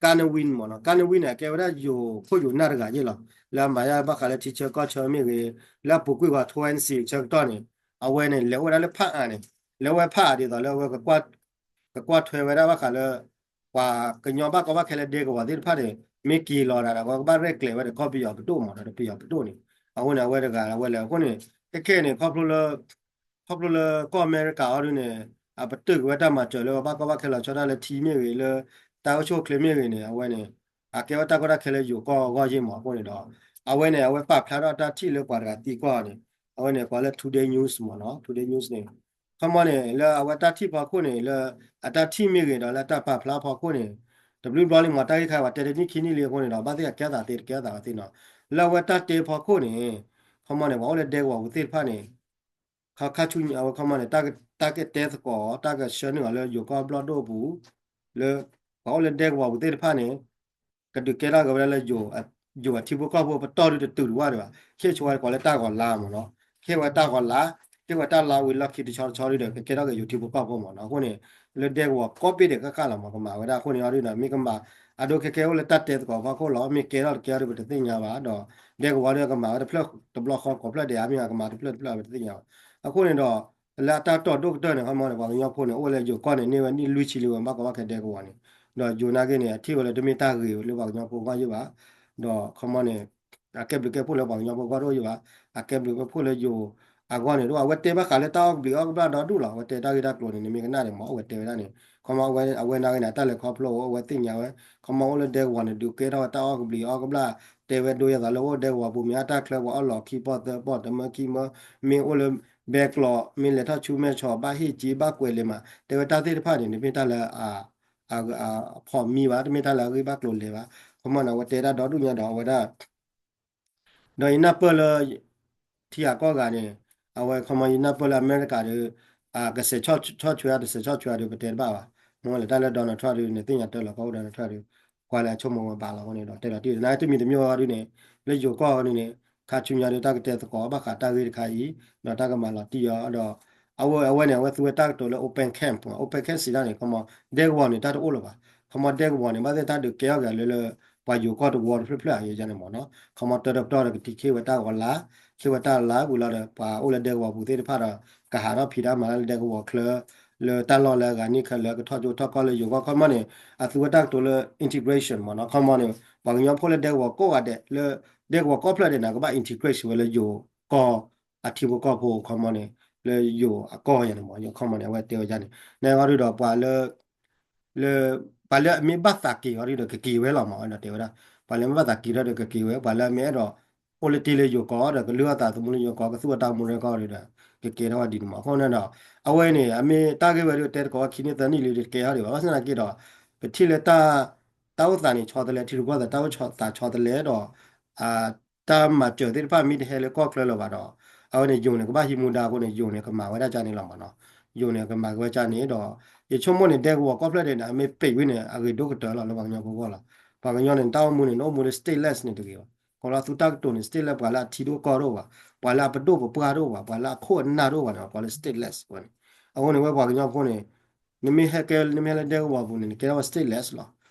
Kanye West မ့ၢ်နီၤ Kanye West န့ၣ် အကဲဝဲဒၣ်ယိၤခိၣ်ယိၤနၢ်တဂၤယ့ၢ်လီၤ လၢအမၤယါဘၣ်ဃးလၢထံဆၢကီၢ်ဆၢမ့ၢ်ဂ့ၤ လၢအပူၤကွံာ်ပှၤ two N C ဆၢကတီၢ်န့ၣ် အဝဲန့ၣ် လဲၤအိၣ်ဝဲဒၣ်လၢဖၣ်အၣ်န့ၣ် လဲၤဝဲဖၣ်အၣ်ဒ်သိးလၢအဝဲ ကကွၢ်ထွဲဝဲဒၣ်ဘၣ်ဃးလၢ ပှၤကညီဘၣ်ကီဘၣ်ခဲလၢဒဲကဝီၤသ့ၣ်တဖၣ်န့ၣ် မ့ၢ်က့ၤလီၤဒၣ်ဒီး အဝဲကဘၣ်ရဲၣ်ကျဲၤဝဲဒီးကီၢ်ပယီၤပဒိၣ်မးဒီးပယီၤပဒိၣ်န့ၣ် အဃိန့ၣ် အဝဲတဂၤအဝဲလဲၤအဃိန့ၣ် ခဲခဲန့ၣ် ခီဖျိလၢ ခီဖျိလၢကီၢ်အမဲရကၤအီၤဒုန့ၣ် အပတုာ်က့ၤဝဲတၢ်မၤစၢၤလၢပှၤဘၣ်ကီဘၣ်ခဲလီၤဆီဒၣ်လၢထံမ့ၢ်ဂ့ၤ လၢတၢ်အိၣ်ဆူၣ်အိၣ်ချ့မ့ၢ်ဂ့ၤန့ၣ် အဝဲန့ၣ် အကဲဝဲတၢ်ကီတၢ်ခဲလၢယိၤကီၢ်အဂီၢ်ယ့ၢ်မးအဃိန့ၣ်ဒီး အဝဲန့ၣ် အဝဲပာ်ဖျါထီၣ်တၢ်ထံၣ်လၢပှၤတဂၤသံကွၢ်န့ၣ် အဝဲန့ၣ် ပှၤလၢ Today News မ့ၢ်နီၤ Today News န့ၣ် ခီမီန့ၣ် လၢအဝဲတၢ်ထံၣ်ဖီခိၣ်န့ၣ် လၢအတၢ်ထံၣ်မ့ၢ်ဂ့ၤဒီးလၢအတၢ်ပာ်ဖျါဖီခိၣ်န့ၣ် တဘျုးဘျီလံမး တၢ်ဂ့ၢ်ခါပှၤတဲတနံၣ်ခံနံၣ်လံအဃိန့ၣ်ဒီး ဘၣ်သ့ၣ်သ့ၣ်ကဲသးသ့တကဲသးဝဲသ့ၣ်နီၤ လၢအဝဲတၢ်တဲဖီခိၣ်န့ၣ် ခီမီန့ၣ် ပှၤအိၣ်လၢဒဲကဝီၤပူၤသ့ၣ်တဖၣ်န့ၣ် ခါခါဆူညါအဝဲခီမီန့ၣ် တၢ်ကတဲသကိး တၢ်ကဆှၢနုာ်အီၤလၢယိၤကီၢ်ဘျီၣ်ဒိၣ်အပူၤ လၢ ပှၤအိၣ်လၢဒဲကဝီၤပူၤသ့ၣ်တဖၣ်န့ၣ် ကဒုးကဲထီၣ်က့ၤဝဲဒၣ်လၢ ယိၤအထံဖိကီၢ်ဖိပတီၢ်ဒုတတုၤတဝၢ်ဒံးဘၣ် ဟ့ၣ်ဆိဝဲကိးလၢတၢ်ဂီၤလါမ့ၢ်နီၤ ဟ့ၣ်ဝဲတၢ်ဂီၤလါ ဟ့ၣ်ဝဲတၢ်လါဝံၤလီၢ်ခံတဆီတဆီဒုဒီး ကကဲထီၣ်က့ၤယိၤထံဖိကီၢ်ဖိမ့ၢ်နီၤ အဃိန့ၣ် လၢဒဲကဝီၤကိးဘ့ၣ်ဒဲးဃၣ်ဃၣ်လီၤမး ကမၤဝဲဒၣ်အဃိန့ၣ်အီၤဒုဒီး မ့ၢ်ကမၤ အဒိခဲကဲအိၣ်လၢတၢ်တဲသကိးဖီခိၣ်လီၤ မ့ၢ်ကဲထီၣ်တကဲအီၤဒုပတသ့ၣ်ညါဘၣ်ဒီး ဒဲကဝီၤဒုကမၤဝဲတဖျၢၣ်တဘျီဃီကိးဖျၢၣ်ဒဲး အမ့ၢ်ကမၤတဖျၢၣ်တဖျၢၣ်ပတသ့ၣ်ညါဘၣ် အဃိန့ၣ်ဒီး လၢအတၢ်တီၢ်ဒိၣ်ကတၢၢ်န့ၣ် ခီမီန့ၣ် ပှၤကညီဖိန့ၣ် အိၣ်ဝဲလၢယိၤကီၢ်န့ၣ် န့ၢ်ဝဲနံၣ်လွံၢ်ဆံလံဝဲ ဘၣ်ကီဘၣ်ခဲဒဲကဝီၤန့ၣ် ဒီးယိၤနာ်က့န့ၣ် အထံၣ်ဝဲလၢတမ့ၢ်တၢ်ဂ့ၤလၢပှၤကညီဖိအဂီၢ်ယ့ၢ်ဘၣ် ဒီးခီမီန့ၣ် အကဲဘျုးကဲဖှိၣ်လၢပှၤကညီဖိအဂီၢ်တအိၣ်ယ့ၢ်ဘၣ် အကဲဘျုးကဲဖှိၣ်လၢယိၤအဂီၢ်န့ၣ် ဒီးအဝဲတဲဘၣ်ဃးလၢတၢ်အီၣ်ကဘျံးအီၣ်ကဘျၣ်ဒီဒူၣ်လီၤ အဝဲတဲတၢ်ဂ့ၢ်တၢ်ကျိၤန့ၣ် နမ့ၢ်ကနၣ်န့ၣ်မး အဝဲတဲဝဲဒၣ်န့ၣ် ခီမီအဝဲနာ်က့န့ၣ် အတၢ်လဲၤခီဖျိအိၣ် အဝဲသ့ၣ်ညါဝဲ ခီမီအိၣ်လၢဒဲကဝီၤန့ၣ် ဒုးကဲထီၣ်ဝဲတၢ်အီၣ်ကဘျံးအီၣ်ကဘျၣ် တဲဝဲဒိယသးလၢအိၣ်ဒဲကဝီၤပူၤ မ့ၢ်အတၢ်ချၢပှၤအီၣ်လီၤခံပီၢ်သၢပီၢ် တမၢခံမၢ မ့ၢ်အိၣ်လၢ ဘဲကျိး မ့ၢ်လဲၤထီၣ်ဆူမဲၢ်ဆီး ဘၣ်ဟ့ၣ်က့ ဘၣ်ကွဲးလံာ်မး တဲဝဲတၢ်သ့ၣ်တဖၣ်န့ၣ် တမ့ၢ်တၢ်လၢ အဖီၣ်မံဘၣ် တမ့ၢ်တၢ်လၢအဂ့ၢ်ဘၣ်ကျိၤလဲၤဘၣ် ခီမီန့ၣ် အဝဲတဲဒၣ်ဒီဒူၣ်ညါဒီးအဝဲဒၣ် ဒီးယနၢ်ပၢၢ်လၢ ထံဂၤကီၢ်ဂၤန့ၣ် အဝဲခီမီယနၢ်ပၢၢ်လၢအမဲရကၤဒီး ကစဲးဆီၣ်ထွဲဧါ တစဲးဆီၣ်ထွဲဧါဒီး ပတဲတဘၣ်ဘၣ် မ့ၢ်လၢတၢ်လၢ Donald Trump ဒီး နသ့ၣ်ညါတၢ်လီၤကီၢ်အိၣ် Donald Trump ဒီး ကွၢ်လၢအဆိကမိၣ်ဝဲဘၣ်လီၤအဃိန့ၣ်ဒီး တဲလီၤတံၢ်ဒီး နတမံၤတမံၤဝဲဒုန့ၣ် လၢယိၤကီၢ်အီၤဒုန့ၣ် ခါဆူညါဒီး တၢ်ကတဲသကိးဘၣ်ဃးတၢ်ဂ့ၢ်တခါအံၤ ဒီးတၢ်ကမၤလီၤတံၢ်အီၤဒီး အဝဲအဝဲန့ၣ် အဝဲသူဝဲတၢ်ကတိၤလၢ open camp open camp စံးဒၣ်န့ၣ် ခီမီ ဒဲကဝီၤန့ၣ် တၢ်တအိၣ်လၢၤဘၣ် ခီမီဒဲကဝီၤန့ၣ် ဘၣ်သ့ၣ်တၢ်ဒုးကဲထီၣ်က့ၤလၢလၢ ပှၤယိၤကီၢ်တဝီတဖျၢၣ်ဖျၢၣ်အယဲၢ်န့ၣ်မ့ၢ်နီၤ ခီမီတၢတပတီၢ်ဒီးကထံၣ်ခ့ဝဲတၢ်ဂီၤလါ ခ့ဝဲတၢ်လါဝံၤလီၤဒီး ပှၤအိၣ်လၢဒဲကဝီၤပူၤသ့ၣ်တဖၣ်ဒီး ကဟးထီၣ်ဖံးတၢ်မၤတၢ်လၢဒဲကဝီၤချၢ လၢတၢ်လီၢ်လၢအဂၤန့ၣ်ခဲလၢာ် ကထီၣ်ကၠိထီၣ်ကီၢ်လၢယိၤကီၢ် ခီမီန့ၣ် အသူဝဲတၢ်ကတိၤလၢ integration မ့ၢ်နီၤ ခီမီန့ၣ် ပှၤကညီဖိလၢဒဲကဝီၤကိးဂၤဒဲး လၢဒဲကဝီၤကိးဖျၢၣ်ဒဲးန့ၣ် ကဘၣ် integration ဝဲလၢယိၤကီၢ် အထံဖိကီၢ်ဖိ ခီမီန့ၣ် လၢယိၤအကီၢ်ယဲၢ်န့ၣ်မ့ၢ် ယိၤခီမီန့ၣ် အဝဲတဲဝဲဒၣ်န့ၣ် နဂီၢ်ဒုဒီးပှၤလၢ လၢ ပှၤလၢအမ့ၢ်ဘၣ်သးက့ၤအီၤဒုဒီး ကက့ၤဝဲလီၤမ့ၢ် အဲၣ်ဒိးတဲဝဲဒၣ် ပှၤလၢမ့ၢ်ဘၣ်သးက့ၤထီၣ်ဒီးကက့ၤဝဲ ပှၤလၢအမ့ၢ်အဲၣ်ဒိး အိၣ်လၢတ့လၢယိၤကီၢ်ဒီး ကလုၢ်အသးသမူလၢယိၤကီၢ် ကသူၣ်အတၢ်မူရၢကီၢ်ဒုဒီး ကကဲထီၣ်ဝဲဒ်န့ၣ်မ့ၢ် အဃိန့ၣ်ဒီး အဝဲန့ၣ် အမ့ၢ်တၢ်ဂ့ၢ်ဝဲဒုတဲသကိးဝဲခံနံၣ်သၢနံၣ်လံဒီး တကဲထီၣ်ဒံးဘၣ် ဘၣ်ဆၣ်သနာ်က့ဒီး ပထံၣ်လၢ တၢ်အိၣ်သးန့ၣ်ဆီတလဲ ထံရူၢ်ကီၢ်သဲး တၢ်အိၣ်သးဆီတလဲဒီး တၢ်မၤစၢၤသ့ၣ်တဖၣ်မ့ၢ်တဟဲလၢကီၢ်ချၢလၢၤဘၣ်ဒီး အဝဲန့ၣ် ယိၤန့ၣ် ကဘၣ်ဟံးမူဒါအဃိန့ၣ် ယိၤန့ၣ် ကမၤဝဲဒၣ်ကန့ၣ်လီၤမ့ၢ်နီၤ ယိၤန့ၣ် ကမၤက့ၤဝဲကန့ၣ်ဒီး ယဆိကမိၣ်န့ၣ် ဒဲကဝီၤကီၢ်ဖျၢၣ်ဒဲးန့ၣ် အမ့ၢ်ပံးဝံၤန့ၣ် အဂ့ၤဒိၣ်ကတၢၢ်လီၤ လၢပှၤကညီဖိအဂီၢ်လီၤ. ပှၤကညီန့ၣ် တၢ်အိၣ်မူန့ၣ် နအိၣ်မူလၢ stateless န့ၣ်တဂ့ၤဘၣ်. ကီးလၢသူတၢ်ကတိၤန့ၣ် stateless ပှၤလၢအထံဒိၣ်ကီၢ်ဒိၣ်ဘၣ်, ပှၤလၢအပဒိၣ်ပပှၢ်ဒိၣ်ဘၣ်, ပှၤလၢအခိၣ်အနၢ်ဒိၣ်ဘၣ်န့ၣ် ကိးလၢ stateless ဝဲန့ၣ်. အဃိန့ၣ် ဝဲပှၤကညီဖိန့ၣ် နမ့ၢ်ဟဲကဲ နမ့ၢ်ဟဲလၢဒဲကဝီၤပူၤန့ၣ် နကဲထီၣ်ဝဲ stateless လီၤ.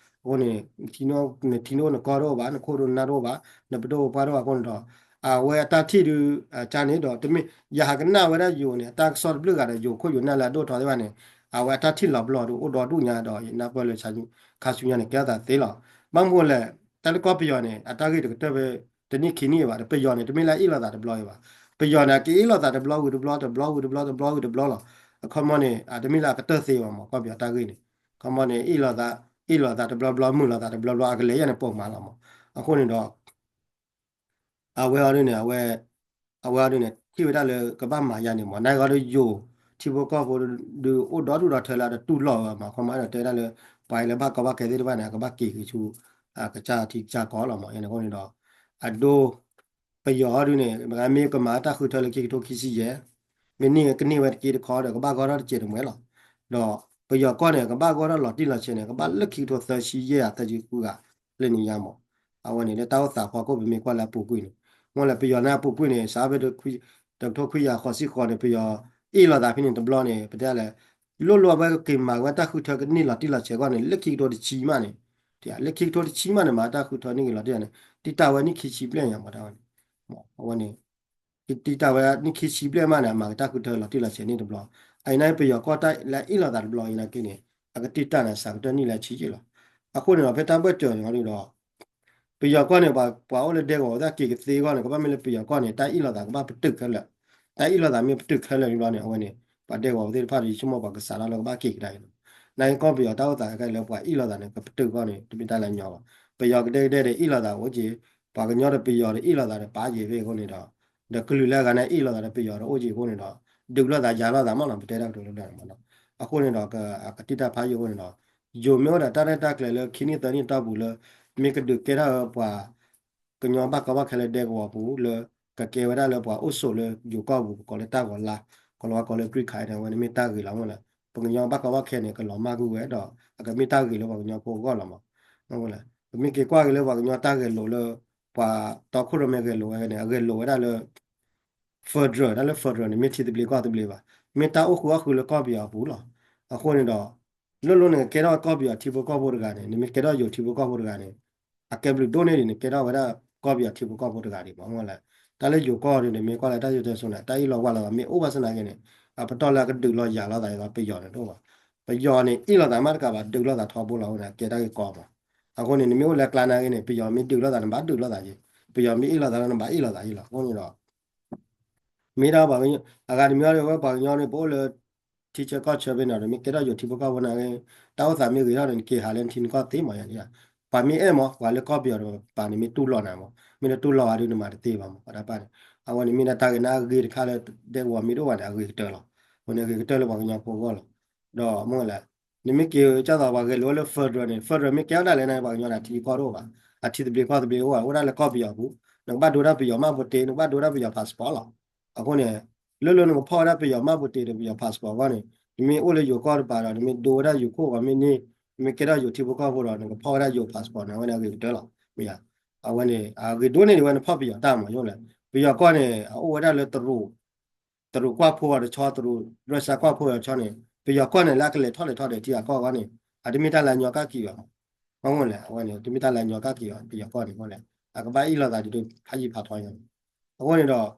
အဃိန့ၣ် နထံဒိၣ်နကီၢ်ဒိၣ်ဘၣ်, နခိၣ်ဒိၣ်နနၢ်ဒိၣ်ဘၣ်, နပဒိၣ်ပပှၢ်ဒိၣ်ဘၣ်အဃိန့ၣ်ဒီး အဝဲအတၢ်ထံၣ်ဒုး ကန့ၣ်ဒီး တမ့ၢ် ယဟးကနၣ်ဝဲဒၣ်ယိၤန့ၣ် အတၢ်ကစီၣ်တဘျုးဂၤဒီး ယိၤခိၣ်ယိၤနၢ်လၢအဒိၣ်ထီသ့ၣ်တဖၣ်န့ၣ် အဝဲအတၢ်ထံၣ်လီၤပျီဒုး အိၣ်ဒီဒူၣ်ညါဒီး ယနၢ်ပၢၢ်လၢ ခါဆူညါန့ၣ် ကဲထီၣ်သးသ့လီၤ. ဘၣ်မနုၤလဲၣ် တၢ်လၢကီၢ်ပယီၤန့ၣ် အတၢ်ဂ့ၢ်တကတၢၢ်ဖဲ တနံၣ်ခံနံၣ်ဘၣ်, ပယီၤန့ၣ် တမ့ၢ်လၢအအ့ၣ်လိာ်သးတဘျီအံၤဘၣ်. ပယီၤန့ၣ် အကအ့ၣ်လိာ်သးတဘျီဝံၤတဘျီ တဘျီဝံၤတဘျီ တဘျီဝံၤတဘျီလီၤ. အခီပညီန့ၣ် အတမ့ၢ်လၢအကတၢၢ်သ့ဘၣ်မး ကီၢ်ပယီၤတၢ်ဂ့ၢ်န့ၣ်. အခီပညီန့ၣ် အ့ၣ်လိာ်သး အ့ၣ်လိာ်သးတဘျီဘျီ မုာ်လိာ်သးတဘျီဘျီ အကလဲၤယဲၢ်န့ၣ်ပိာ်မးလီၤမး. အဃိန့ၣ်ဒီး အဝဲအီၤဒ်န့ၣ် အဝဲ အဝဲအီၤဒ်န့ၣ် ထံၣ်ဝဲဒၣ်လၢကဘၣ်မၤယါန့ၣ်မး နဂီၢ်ဒုးယိၤ ထံဖိကီၢ်ဖိဒုးအိၣ်ဒီဒူၣ်ဒီထၢလၢအတတူၢ်လိာ်ဝဲမး ခီမီဒီးတဲဝဲဒၣ်လၢ ပှၤအံၤလၢဘၣ်ကီဘၣ်ခဲသ့ၣ်တဖၣ်န့ၣ် အကဘၣ်က့ၤက့ၤဆူ ကစၢ်ထံကစၢ်ကီၢ်လီၤမး ယဲန့ၣ်အဃိန့ၣ်ဒီး အဒိ ပယီၤအီၤဒုးန့ၣ် မ့ၢ်ကမၤတၢ်ဃုထၢလၢခံကထိခံဆံယဲၢ် မ့ၢ်န့ၢ်ကန့ၢ်ဝဲတက့တခီဒီး ကဘၣ်ဂီၢ်ထီၣ်တစဲးတမှဲၤလီၤ. ဒီးပယီၤကီၢ်န့ၣ် ကဘၣ်ဂီၢ်ထီၣ်လီၤတံၢ်လီၤဆဲးန့ၣ် ကဘၣ်လၢခံကထိသၢဆံယဲၢ်ဧါ သၢဆံဃုဂၤ လၢန့ၣ်ညါမး. အဝဲန့ၣ်လၢတၢ်အိၣ်သးဖီခိၣ် ပမ့ၢ်ကွၢ်လၢအပူၤကွံာ်န့ၣ် မ့ၢ်လၢပယီၤန့ၣ်အပူၤကွံာ်န့ၣ် စးဖဲ တကထိခွံကယၤဃိးဆံဃိးန့ၣ် ပယီၤအ့ၣ်လိာ်သးဖဲန့ၣ်တဘျီန့ၣ် ပတဲလဲၣ် လိၣ်လိၣ်ဝဲက့ၤမၤဝဲတၢ်ဃုထၢကန့ၢ်လီၤတံၢ်လီၤဆဲးအဂီၢ်န့ၣ် လၢခံကထိတဆံမးန့ၣ် လၢခံကထိတဆံမးန့ၣ် မၤတၢ်ဃုထၢန့ၢ်က့ၤလီၤတံၢ်န့ၣ် တံၢ်တၢ်ဝဲနံၣ်ခံဆံဘျဲၣ်ညါမး တၢ်ဝဲန့ၣ် အဝဲန့ၣ် တံၢ်တၢ်ဝဲနံၣ်ခံဆံဘျဲၣ်မးန့ၣ် အမၤက့ၤတၢ်ဃုထၢလီၤတံၢ်လီၤဆဲးန့ၣ်တဘျီ. အံၤန့ၣ်ပယီၤကီၢ်တၢ်လၢအ့ၣ်လိာ်သးတဘျီအံၤန့ၣ်က့န့ၣ် အကတံၢ်တၢ်န့ၣ် စးကတၢၢ်နံၣ်လၢဆံယဲၢ်လီၤ. အဃိန့ၣ်ဒီး ဖဲတၢ်ဘၢၣ်စၢၤန့ၣ်ဒီး ပယီၤကီၢ်န့ၣ် ပှၤ ပှၤအိၣ်လၢဒဲကဝီၤဝဲဒၣ်က့ၤကသ့အဂီၢ်န့ၣ် ကဘၣ်မ့ၢ်လၢပယီၤကီၢ်န့ၣ် တၢ်အ့ၣ်လိာ်သးကဘၣ်ပတုာ်ခဲလၢာ်, တၢ်အ့ၣ်လိာ်သးမ့ၢ်ပတုာ်ခဲလၢာ်န့ၣ်ဘျီန့ၣ် အဝဲန့ၣ် ပှၤဒဲကဝီၤသ့ၣ်တဖၣ်ဒီး ယဆိကမိၣ်ပှၤကစးထီၣ်လၢကဘၣ်က့ၤကဒါအံၤလီၤ. နာ်က့ကီၢ်ပယီၤတၢ်အိၣ်သးခဲလၢာ် ပှၤအ့ၣ်လိာ်သးန့ၣ် ကပတုာ်အဂီၢ်န့ၣ် တမ့ၢ်တၢ်လၢအညီဘၣ်. ပယီၤကဒဲကဒဲဒီးအ့ၣ်လိာ်သးအိၣ်က့ၤ, ပှၤကညီဒီးပယီၤဒီးအ့ၣ်လိာ်သးဒီးပာ်က့ၤဖဲအဃိန့ၣ်ဒီး, ဒီးကလုာ်လၢအဂၤန့ၣ်အ့ၣ်လိာ်သးဒီးပယီၤဒီးအိၣ်က့ၤအဃိန့ၣ်ဒီး, ဒုးလိာ်သးယၤလိာ်သးမးနီၤ ပတဲတၢ်ကတိၤလၢဘျီန့ၣ်မးနီၤ. အဃိန့ၣ်ဒီး အကတံၢ်တၢ်ဖးယိၣ်အဃိန့ၣ်ဒီး, ယိၤမ့ၢ်အိၣ်ဒီးတၢ်ရဲၣ်တၢ်ကျဲၤလၢခံနံၣ်သၢနံၣ်တီၢ်ပူၤလၢ မ့ၢ်ကဒုးကဲထီၣ်ပှၤ ကညီဘၣ်ကီဘၣ်ခဲလၢဒဲကဝီၤပူၤလၢ ကကဲဝဲဒၣ်လၢပှၤအိၣ်ဆိးလၢယိၤကီၢ်ပူၤ ပကိးလၢတၢ်ဂီၤလါ, ကိးလီၤဝဲကိးလၢ green card န့ၣ် အဝဲန့ၣ်မ့ၢ်တၢ်ဂ့ၤလီၤမ့ၢ်လဲၣ်. ပှၤကညီဘၣ်ကီဘၣ်ခဲန့ၣ် ကလီၤမၢ်ကွံာ်ဝဲဒီး အကမ့ၢ်တၢ်ဂ့ၤလၢပှၤကညီဖိအဂီၢ်လီၤမး. ပမ့ၢ်က့ၤကွၢ်က့ၤလၢပှၤကညီတၢ်ဂဲၤလိာ်လၢ ပှၤတီခိၣ်ရိၣ်မဲဂဲၤလိာ်ဝဲန့ၣ် အဂဲၤလိာ်ဝဲဒၣ်လၢ federal တၢ်လၢ federal န့ၣ် မ့ၢ်ထံသဘျ့ကီၢ်သဘျ့ဘၣ်, မ့ၢ်တၢ်အိၣ်ဃုာ်အီၣ်ဃုာ်လၢကီၢ်ပယီၤအပူၤလီၤ. အဃိန့ၣ်ဒီး လၢလီၤန့ၣ် ကဲထီၣ်ကီၢ်ပယီၤထံဖိကီၢ်ဖိတဂၤန့ၣ် နမ့ၢ်ကဲထီၣ်ယိၤထံဖိကီၢ်ဖိတဂၤန့ၣ် အကဲဘျုးဒိၣ်န့ၢ်ဒံး နကဲထီၣ်ဝဲဒၣ်ကီၢ်ပယီၤထံဖိကီၢ်ဖိတဂၤဒံးမးမ့ၢ်လဲၣ်. တၢ်လၢယိၤကီၢ်န့ၣ် နမ့ၢ်ကွၢ်လၢတၢ်ယိၤတဲစိၤန့ၣ် တၢ်အ့ၣ်လိာ်ဝါလိာ်သးမ့ၢ်အိၣ်ဘၣ်ဆၣ်သနာ်က့န့ၣ် အပတီၢ်လၢအကဒုးလိာ်ယၤလိာ်သးအံၤဒီး ပယီၤန့ၣ်တအိၣ်ဘၣ်. ပယီၤန့ၣ် အ့ၣ်လိာ်သးမးတကးဘၣ် ဒုးလိာ်သးထီဘိလီၤအဃိန့ၣ် အကဲတၢ်ဂ့ၢ်ကီမး. အဃိန့ၣ် နမ့ၢ်အိၣ်လၢကျါနာ်က့န့ၣ် ပယီၤမ့ၢ်ဒုးလိာ်သး နဘၣ်ဒုးလိာ်သးက့ၤ, ပယီၤမ့ၢ်အ့ၣ်လိာ်သးလီၤ နဘၣ်အ့ၣ်လိာ်သးက့ၤလီၤ. အဃိန့ၣ်ဒီး မ့ၢ်ဒၣ်ပှၤကညီ အဂၤတမံၤအံၤဒီး ဝဲပှၤကညီန့ၣ် ပအိၣ်လၢ ထံဆၢကီၢ်ဆၢဖဲန့ၣ်ဒီး မ့ၢ်ကဲထီၣ်ယိၤထံဖိကီၢ်ဖိနာ်က့ တၢ်အိၣ်သးမ့ၢ်ဂ့ၤထီၣ်န့ၣ် နက့ၤဟးလၢနထံနကီၢ်သ့မးယၤ, ပှၤမ့ၢ်အဲၣ်မး ပှၤလၢကီၢ်ပယီၤတပၤန့ၣ် မ့ၢ်တူၢ်လိာ်နၤမး, မ့ၢ်တတူၢ်လိာ်ဘၣ်ဒီး နမၤတသ့ဘၣ်မး ပှၤတၢ်ပၢ်န့ၣ်. အဝဲန့ၣ်မ့ၢ်ဒၣ်တၢ်ဂ့ၤန့ၣ် အဂ့ၤတခါလၢ ဒဲကဝီၤမ့ၢ်တအိၣ်ဘၣ်န့ၣ် အဂ့ၤကတၢၢ်လီၤ. အဃိန့ၣ် အဂ့ၤကတၢၢ်လၢပှၤကညီဖိအဂီၢ်လီၤ. ဒီးမ့ၢ်လဲၣ် နမ့ၢ်က့ၤကၢ်သိးပှၤဂဲၤလိာ်လၢ federal န့ၣ် federal မ့ၢ်ကဲထီၣ်ဒၣ်လဲာ်န့ၣ် ပှၤကညီန့ၣ် အထံကီၢ်တအိၣ်ဘၣ်, အထံသဘျ့ကီၢ်သဘျ့အိၣ်ဘၣ် အိၣ်ဒၣ်လၢကီၢ်ပယီၤပူၤ, နကဘၣ်ဒိဝဲဒၣ်ပယီၤမှတ်ပုံတင်, နကဘၣ်ဒိဝဲဒၣ်ပယီၤ passport လီၤ. အဃိန့ၣ် လၢလၢနကဖီၣ်ဝဲဒၣ်ပယီၤမှတ်ပုံတင်ဒီးပယီၤ passport အဂီၢ်န့ၣ် နမ့ၢ်အိၣ်လၢယိၤကီၢ်တပၤဒီး နမ့ၢ်ဒိဝဲဒၣ်ယိၤခိၣ်ဂီၤမ့ၢ်န့ၢ်, နမ့ၢ်ကဲထီၣ်ယိၤထံဖိကီၢ်ဖိဒီး နကဖီၣ်ဝဲဒၣ်ယိၤ passport န့ၣ် အဝဲန့ၣ်အဂ့ၤကတၢၢ်လီၤ. မ့ၢ်ဧါ, အဝဲန့ၣ် အဂ့ၤဒိၣ်န့ၢ်ဒံးဝဲ နဖီၣ်ပယီၤတၢ်မး ယိၣ်လဲၣ်. ပယီၤကီၢ်န့ၣ် အအိၣ်ဝဲဒၣ်လၢတရူး တရူးကွၢ်ဖိအီၤတဆီ, တရူး Russia ကွၢ်ဖိအီၤတဆီန့ၣ် ပယီၤကီၢ်န့ၣ် လၢအကလဲၤထီၣ်လဲၤထီၣ်ဒီးထံဂၤကီၢ်ဂီၤန့ၣ် အတမ့ၢ်တၢ်လၢညီကၣ်က့ၤဘၣ်မး. မ့ၢ်လဲၣ် အဝဲန့ၣ် တမ့ၢ်တၢ်လၢညီကၣ်က့ၤဘၣ် ပယီၤကီၢ်န့ၣ် မ့ၢ်လဲၣ် အကဘၣ်အ့ၣ်လိာ်သးဒ်သိးဖးယံၤဖးထီညါန့ၣ်. အဃိန့ၣ်ဒီး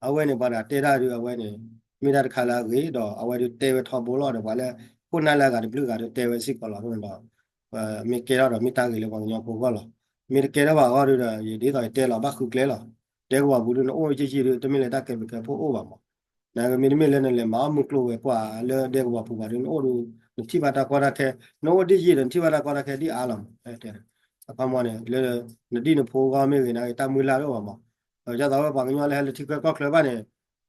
အဝဲန့ၣ် ပှၤဒၣ်တဲတၢ်ဒုး အဝဲန့ၣ် မ့ၢ်ဒၣ်တခါလၢအဂ့ၤဒီး အဝဲဒုးတဲဝဲထီဘိလီၤဒီး ပှၤလၢ ခိၣ်နၢ်လၢအဂၤတဘျုးဂၤဒုးတဲဝဲစ့ၢ်ကီးလီၤ. အဃိန့ၣ်ဒီး မ့ၢ်ကဲထီၣ်ဒီးမ့ၢ်တၢ်ဂ့ၤလၢပှၤကညီဖိအဂီၢ်လီၤ. မ့ၢ်တကဲထီၣ်ဘၣ်အဂီၢ်ဒုးဒီး ယဒ်သိးယတဲလီၤ ဘၣ်ဃုကျဲလီၤ. ဒဲကဝီၤပူၤဒုး နအိၣ်ယံာ်ယံာ်ဒုး တမ့ၢ်လၢတၢ်ကဲဘျုးကဲဖှိၣ်အိၣ်ဘၣ်မး. နမ့ၢ်တမ့ၢ်လၢနလဲၤမၤအီၣ်မုၢ်ကျိၤဝဲၤကွာ်လၢဒဲကဝီၤပူၤဘၣ်ဒုး နအိၣ်ဒုး နထံၣ်ဘၣ်တၢ်ကီတၢ်ခဲ, နအိၣ်ဒ်ယံာ်ဒီး နထံၣ်ဘၣ်တၢ်ကီတၢ်ခဲဒ်အါလီၤမး. အခီပညီန့ၣ် လၢ နဒံၣ်နဖိအဂီၢ်မ့ၢ်ဂ့ၤ နတၢ်မုၢ်လၢ်တအိၣ်ဘၣ်မး. ဒ်သိးဝဲပှၤကညီလၢဟဲလၢထံချၢကီၢ်ချၢဘၣ်န့ၣ်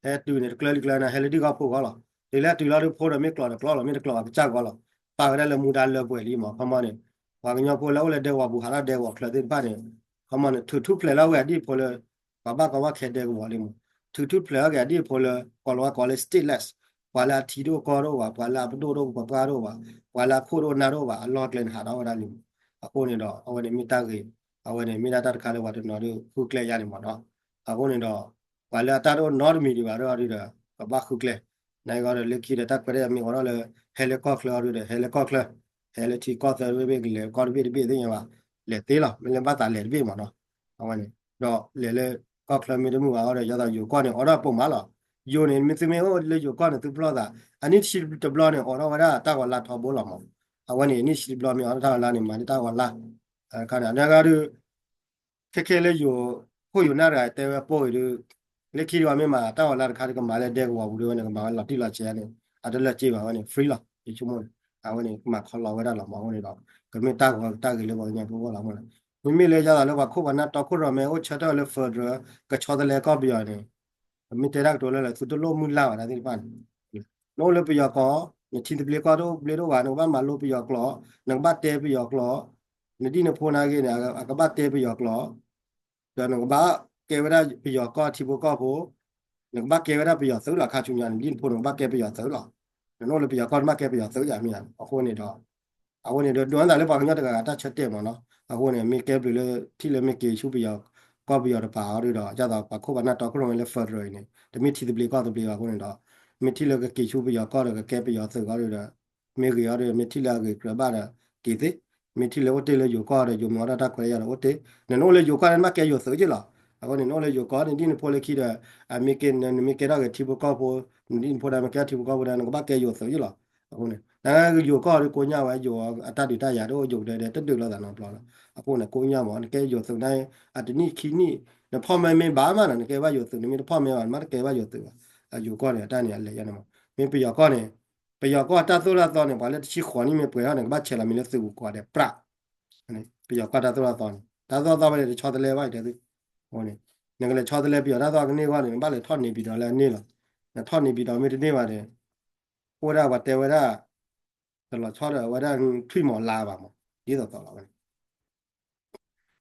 ဟဲတုၤန့ၣ် တကျၢလံကျၢနၤ ဟဲလၢဒံၣ်ဂီၢ်ဖိဂီၢ်လီၤ. တုၤလၢအတုၤလီၤဒုးဖိဒီး မ့ၢ်ကျိးဒီးကျိးလီၤ မ့ၢ်တကျိးဘၣ်ကစၢ်ဂီၢ်လီၤ. ပာ်ဝဲဒၣ်လၢမူဒါလၢပှဲၤလံမး. အခီပညီန့ၣ် ပှၤကညီဖိလၢအိၣ်လၢဒဲကဝီၤပူၤ ဟးထီၣ်ဒဲကဝီၤချၢသ့ၣ်တဖၣ်န့ၣ် အခီပညီန့ၣ် ထုးထူၣ်ဖျဲးလီၤဝဲအဒံၣ်ဖိလၢ ပှၤဘၣ်ကီဘၣ်ခဲဒဲကဝီၤလံမး. ထုးထူၣ်ဖျဲးလီၤက့ၤအဒံၣ်ဖိလၢ ကိးလီၤဝဲကိးလၢ stateless, ပှၤလၢအထံတအိၣ်ကီၢ်တအိၣ်ဘၣ်, ပှၤလၢအပဒိၣ်တအိၣ်ပပှၢ်တအိၣ်ဘၣ်, ပှၤလၢအခိၣ်တအိၣ်နၢ်တအိၣ်ဘၣ် အလီၢ်ကျဲန့ၣ်ဟးထီၣ်ဝဲဒၣ်လံမး. အဃိန့ၣ်ဒီး အဝဲန့ၣ်မ့ၢ်တၢ်ဂ့ၤ, အဝဲန့ၣ်မ့ၢ်ဒၣ်တၢ်တခါလၢပှၤတနီၤဒုးဃုကျဲယါန့ၣ်မးနီၤ. အဃိန့ၣ်ဒီး ပှၤလၢအတၢ်တအိၣ်နီတမံၤဒံးဘၣ်ဒီး ကဘၣ်ဃုကျဲ နာ်က့ဒီး လၢခံဒီး တၢ်ခွဲးတၢ်ယာ်မ့ၢ်အိးထီၣ်လၢ ဟဲလၢကီၢ်ချၢအီၤဒုးဒီး ဟဲလၢကီၢ်ချၢ, ဟဲလၢထံကီၢ်သၢဘ့ၣ်ဘ့ၣ် ကလဲၤကီၢ်တဘ့ၣ်တဘ့ၣ်သ့ၣ်ညါဘၣ်, လဲၤသ့လီၤ, မ့ၢ်လၢဘၣ်သးလဲၤတဘ့ၣ်မးနီၤ. အဝဲန့ၣ် ဒီးလဲၤလၢကီၢ်ချၢမ့ၢ်တမုာ်ဘၣ်အီၤဒီး ယသးယိၤကီၢ်န့ၣ် အိးထီၣ်ပိာ်မးလီၤ. ယိၤန့ၣ် မ့ၢ်သုမ့ၢ်အိၣ်လၢယိၤကီၢ်န့ၣ် သုပလီၢ်သး, အနံၣ်ဆံတဘျီန့ၣ် အိးထီၣ်ဝဲဒၣ်တၢ်ဂီၤလါထီဘိလီၤမး. အဝဲန့ၣ် နံၣ်ဆံတဘျီမ့ၢ်အိးထီၣ်တၢ်ဂီၤလါန့ၣ် မၤန့ၢ်တၢ်ဂီၤလါ, ခါန့ၣ် အဒဂၤဒုး ခဲခဲလၢယိၤ ခိၣ်ယိၤနၢ်တဂၤတဲဝဲပိၢ်အံၤဒုး လၢခံဒုးမ့ၢ်မၤတၢ်ဂီၤလါတခါဒုး ကမၤလၢဒဲကဝီၤပူၤဒုးဝဲန့ၣ် ကမၤဝဲလီၤတံၢ်လီၤဆဲးန့ၣ် အတလၢာ်စ့ဘၣ်ဝဲန့ၣ် free လီၤ. ယဆိကမိၣ်န့ၣ် အဝဲန့ၣ် ကမၤခီလီၤဝဲဒၣ်လီၤမး အဃိန့ၣ်ဒီး ကမ့ၢ်တၢ်ဂီၤတၢ်ဂ့ၤလၢပှၤကညီဖိအဂီၢ်လီၤမး. မ့မ့ၢ်လၢယသးလၢပှၤခိၣ်ပှၤနၢ်တီခိၣ်ရိၣ်မဲအိၣ်ဆၢထၢၣ်လၢ federal ကဆီတလဲကီၢ်ပယီၤန့ၣ် မ့ၢ်တဲတၢ်ကတိၤလၢ သုတလိၣ်မုၢ်လၢ်ဘၣ်တၢ်သ့ၣ်တဖၣ်န့ၣ် နအိၣ်လၢပယီၤကီၢ် နထံသဘျ့ကီၢ်တအိၣ်ဘျ့တအိၣ်ဘၣ် နကဘၣ်မၤလိပယီၤကျိာ် နကဘၣ်တဲပယီၤကျိာ် နဒ်နဖိနာ်က့န့ၣ် အကဘၣ်တဲပယီၤကျိာ် ဒီးနကဘၣ်ကဲဝဲဒၣ်ပယီၤကီၢ်ထံဖိကီၢ်ဖိ နကဘၣ်ကဲဝဲဒၣ်ပယီၤသုးလီၤ ခါဆူညါ နဒ်နဖိနကဘၣ်ကဲပယီၤသုးလီၤ. နအိၣ်လၢပယီၤကီၢ်နဘၣ်ကဲပယီၤသုးယၤမ့ၢ်ဧါ အဃိန့ၣ်ဒီး အဝဲန့ၣ်ဒီး ဒိးနသးလၢပှၤကညီတဂၤဂၤတၢ်ဆၢတဲာ်မးနီၤ အဃိန့ၣ် မ့ၢ်ကဲဘျုးလၢထံၣ်လၢမ့ၢ်က့ၤဆူပယီၤကီၢ်ပယီၤတပၤအီၤဒုးဒီး ဒ်သိးပှၤခိၣ်ပှၤနၢ်တီခိၣ်ရိၣ်မဲလၢ federal အံၤန့ၣ် တမ့ၢ်ထံသဘျ့ကီၢ်သဘျ့ဘၣ်အဃိန့ၣ်ဒီး မ့ၢ်ထံၣ်လၢကက့ၤဆူပယီၤကီၢ်ဒီးကကဲပယီၤသုးအီၤဒုးဒီး မ့ၢ်ဂ့ၤအီၤဒုး မ့ၢ်ထံၣ်လၢအဂ့ၤကြၢးဘၣ်ဒီးက့ၤသ့, မ့ၢ်ထံၣ်လၢအိၣ်တ့ၢ်လၢယိၤကီၢ်ဒီးယိၤမ့ၢ်အီၣ်တၢ်တၢ်ခွဲးတၢ်ယာ်ဒီးအိၣ်တ့ၢ်, နနအိၣ်လၢယိၤကီၢ်န့ၣ် နဘၣ်ကဲယိၤသုးက့လီၤ. အဃိန့ၣ် နအိၣ်လၢယိၤကီၢ်န့ၣ် ဒ်နဖိလၢခံဒီး အမ့ၢ်က့ၤ နမ့ၢ်ကဲထီၣ်က့ၤထံဖိကီၢ်ဖိ, နဒ်နဖိဒီးမ့ၢ်ကဲထီၣ်ထံဖိကီၢ်ဖိဒီး နကဘၣ်ကဲယိၤသုးက့လီၤ. အဃိန့ၣ် နယိၤကီၢ်ဒုးကိးညါဝဲယိၤအတၢ်ဒုးတၢ်ယၤဒိၣ်ယိၤကဒဲဒဲတဒုးလိာ်သးနီတဘျီလီၤ. အဃိန့ၣ် ကိးညါမး နကဲယိၤသုးန့ၣ် အတနံၣ်ခံနံၣ် နဖီၣ်မဲမ့ၢ်ဘၣ်မးနီၤ နကဲဘၣ်ယိၤသုး နမ့ၢ်တဖီၣ်မဲဘၣ် နမ့ၢ်တကဲဘၣ်ယိၤသုးဘၣ်. အယိၤကီၢ်န့ၣ် အတၢ်န့ၣ်အလဲၤယါန့ၣ်မး မ့ၢ်ပယီၤကီၢ်န့ၣ် ပယီၤကီၢ်တၢ်သိၣ်တၢ်သီန့ၣ် ပှၤလၢတဆံဃိးနံၣ်မ့ၢ်ပှဲၤထီၣ်န့ၣ် ကဘၣ်ဆဲးလီၤမံၤလၢသုးပူၤကွၢ်ဒဲးပြး ပယီၤကီၢ်တၢ်သိၣ်တၢ်သီန့ၣ် တၢ်သိၣ်တၢ်သီဖဲန့ၣ် တဆီတလဲဘၣ် ယတဲသု, အဃိန့ၣ် နကလဲၤဆီတလဲပယီၤတၢ်သိၣ်ကန့ၢ်အဂီၢ်န့ၣ် နဘၣ်လဲၤထီၣ်န့ၢ်ပံၤဒီးလၢအန့ၣ်လီၤ. နထီၣ်န့ၢ်ပံၤဒီးမ့ၢ်တန့ၢ်ဘၣ်ဒီး အိၣ်ဝဲဒၣ်ပှၤတဲဝဲဒၣ် တလီၤဆီဒီးအဝဲဒၣ်ထွံၣ်မီၤလါဘၣ်မး ဒ်သိးသိးလီၤဝဲန့ၣ်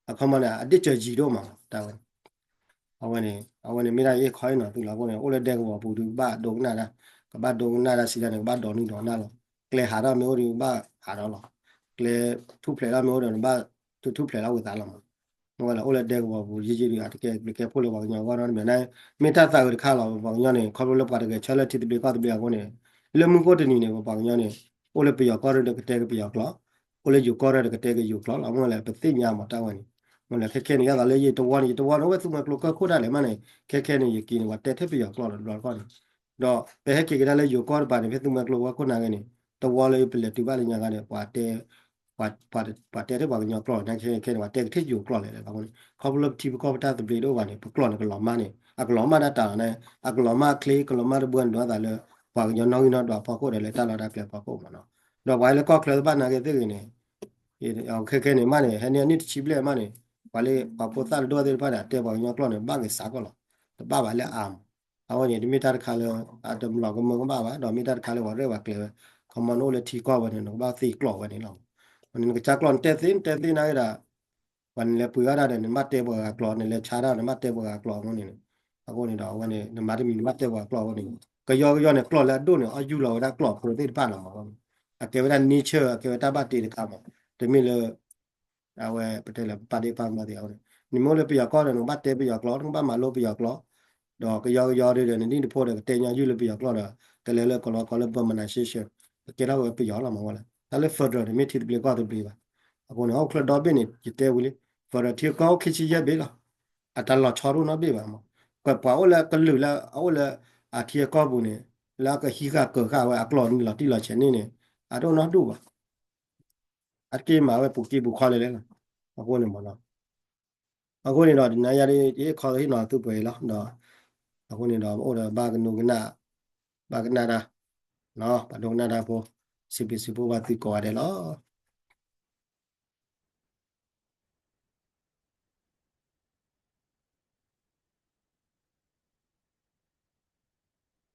အခီမီန့ၣ် အဒ့ၣ်စၢၤယံၤဒိၣ်မး တၢ်ဝဲန့ၣ် အဝဲန့ၣ် အဝဲန့ၣ်မ့ၢ်ဒၣ်ယအဲၣ်ခီအံၤနီၤသုလီၤအဃိန့ၣ် အိၣ်လၢဒဲကဝီၤပူၤဒုး ကဘၣ်ဒိကနၣ်တၢ် ကဘၣ်ဒိကနၣ်တၢ်စံးတၢ်န့ၣ် ကဘၣ်ဒိးနုာ်ဒိးနၢ်လီၤ. ကျဲဟးထီၣ်မ့ၢ်အိၣ်ဒီး ကဘၣ်ဟးထီၣ်လီၤ. ကျဲထူၣ်ဖျဲးထီၣ်မ့ၢ်အိၣ်ဒီး နဘၣ်ထူၣ်ထူၣ်ဖျဲးထီၣ်ဝံသးလီၤမး. အဝဲလၢအိၣ်လၢဒဲကဝီၤပူၤ ယံာ်ယံာ်ဒုး အတကဲဘျုးကဲဖှိၣ်လၢပှၤကညီအဂီၢ်နီတမံၤန့ၣ် မ့ၢ်တၢ်သးအုးတခါလီၤ ပှၤကညီန့ၣ် ခီဖျိလၢပှၤတဂဲၤဆၢထၢၣ်လၢထံသဘျ့ကီၢ်သဘျ့အဃိန့ၣ် လၢမုၢ်ခိၣ်တနံၤန့ၣ် ပပှၤကညီန့ၣ် အိၣ်လၢပယီၤကီၢ်ရ့ၣ်ဒီးကတဲက့ၤပယီၤကျိာ် အိၣ်လၢယိၤကီၢ်ရ့ၣ်ဒီးကတဲက့ၤယိၤကျိာ်လီၤ. အဃိလဲၣ် ပသ့ၣ်ညါမးတၢ်ဝဲန့ၣ် အဃိလဲၣ် ခဲခဲန့ၣ် ယသးလၢယတဝီန့ၣ် ယတဝီန့ၣ် အိၣ်ဝဲသူမှဲကျိကၢၢ်ခိၣ်ဒၣ်လဲာ်မးန့ၣ် ခဲခဲန့ၣ် ယက့ၤန့ၣ် ပှၤတဲထဲပယီၤကျိာ်ဒီးတဘျီတခီၣ်န့ၣ် ဒီးပဟဲက့ၤကဒါလၢယိၤကီၢ်တပၤန့ၣ် ဖဲသူမှဲကျိကၢၢ်ခိၣ်နာ်က့န့ၣ် တဝီလၢပလဲၤတုၤဘၣ်လၢညါဂၤန့ၣ် ပှၤတဲ ပှၤတဲထဲပှၤကညီကျိာ်န့ၣ် ခဲခဲန့ၣ် ပှၤတဲကထဲယိၤကျိာ်လဲၣ်လီၤ. အဃိန့ၣ် ခီဖျိလၢပထံပကီၢ်ပတၢ်သဘျ့တအိၣ်ဘၣ်န့ၣ် ပကျိာ်န့ၣ်ကလီၤမၢ်န့ၣ် အကလီၤမၢ်ဒၣ်တၢ်လီၤန့ၣ် အကလီၤမၢ်ချ့ ကလီၤမၢ်တဘျီန့ၣ် ဒိးသးလၢ ပှၤကညီနီၣ်ဂံၢ်နီၣ်ဒွးဖီခိၣ်ဒီးလၢတၢ်လီၢ်တၢ်ကျဲဖီခိၣ်မးနီၤ. ဒီးပှၤလၢကီၢ်ချၢတဖၣ်နာ်က့သ့ၣ်ဂ့ၤန့ၣ် ခဲခဲန့ၣ်မးန့ၣ် ဟဲန့ၢ်အနံၣ်တဆံဘျဲၣ်မးန့ၣ် ပှၤလၢပှၤဖိသၣ်တဒိၣ်သ့ၣ်တဖၣ်န့ၣ် အတဲပှၤကညီကျိာ်န့ၣ် ဘၣ်ဂ့ၤစးကီၢ်လီၤ. တဘၣ်ဘၣ်လၢအါမး အဝဲန့ၣ် တမ့ၢ်တၢ်တခါလၢ အတလီၤကမၢကဘၣ်ဘၣ် ဒီးမ့ၢ်တၢ်တခါလၢပှၤရဲၣ်ပှၤကျဲၤဝဲ ခီမီနအိၣ်လၢထံကီၢ်ဝဲန့ၣ် နကဘၣ်သ့ကျိာ်ဝဲန့ၣ်လီၤ. နကစၢ်ကျိာ်နတဲသ့ နတဲသ့နာ်က့ဒီး ပှၤနလဲၤပှ့ၤအီၣ်တၢ်ဒီး နဘၣ်တဲပှၤဂၤကျိာ် နလဲၤဆါတၢ် နဘၣ်တဲပှၤဂၤကျိာ်အဃိန့ၣ် အဃိန့ၣ်ဒီး အဝဲန့ၣ် နမၤတမံၤနဘၣ်တဲပှၤဂၤကျိာ်အဃိန့ၣ် ကယီကယီန့ၣ် ကျိာ်လၢအဒိၣ်န့ၣ် အီၣ်ယူၢ်လီၤဝဲဒၣ်ကျိာ်ဖိသ့ၣ်တဖၣ်လီၤမး. အကဲဝဲဒၣ် nature အကဲဝဲတၢ်ဘၣ်တ့တခါမး တမ့ၢ်လၢ အဝဲပတဲလၢပပာ်ဒ့ၣ်ပာ်ကမၣ်သ့အဃိန့ၣ် နမ့ၢ်အိၣ်လၢပယီၤကီၢ်ဒီး နကဘၣ်တဲပယီၤကျိာ် နကဘၣ်မၤလိပယီၤကျိာ် ဒီးကယီကယီဒီး နနံၣ်တဖိဒီး ကတဲညီယူၢ်လၢပယီၤကျိာ်ဒီး ကလဲၤလၢကလီကီၢ်လၢ Burmanization ကကဲထီၣ်ဝဲပယီၤလီၤမးဝဲလၢ တၢ်လၢ federal န့ၣ် မ့ၢ်ထံသဘျ့ကီၢ်သဘျ့ဘၣ်. အဃိန့ၣ် ဟီၣ်ခိၣ်ချၢဒီဘ့ၣ်န့ၣ် ယတဲဝံၤလံ federal ထံကီၢ်အိၣ်ခံဆံယဲၢ်ဘ့ၣ်လီၤ. အတၢ်လီၤဆီတအိၣ်နီတဘ့ၣ်ဘၣ်မး ကွဲးပှၤအိၣ်လၢကလုာ်လၢအအိၣ်လၢအထံအကီၢ်ပူၤန့ၣ် လၢအကဟံးဃာ်ကၢၤဃာ်ဝဲအကျိာ်န့ၣ်လီၤတံၢ်လီၤဆဲးန့ၣ်န့ၣ် အတအိၣ်နီတဒူၣ်ဘၣ်. အတက့ၢ်မၤဝဲပူၤကံပူၤခီလဲၣ်လဲၣ်လီၤ. အဃိန့ၣ်မးနီၤ အဃိန့ၣ်ဒီး တနၤယၤဒ် ယဟ့ၣ်ခီဟ့ၣ်နီၤသုပှဲၤအံၤလီၤ. ဒီး အဃိန့ၣ်ဒီး အိၣ်ဒီးဘၣ်ကနူၤကနၣ် ဘၣ်ကနၣ်တၢ် ပှၤဒိကနၣ်တၢ်ဖိ စံးဘျုးစံးဖှိၣ်ဘၣ်သုကိးဂၤဒဲးလီၤ.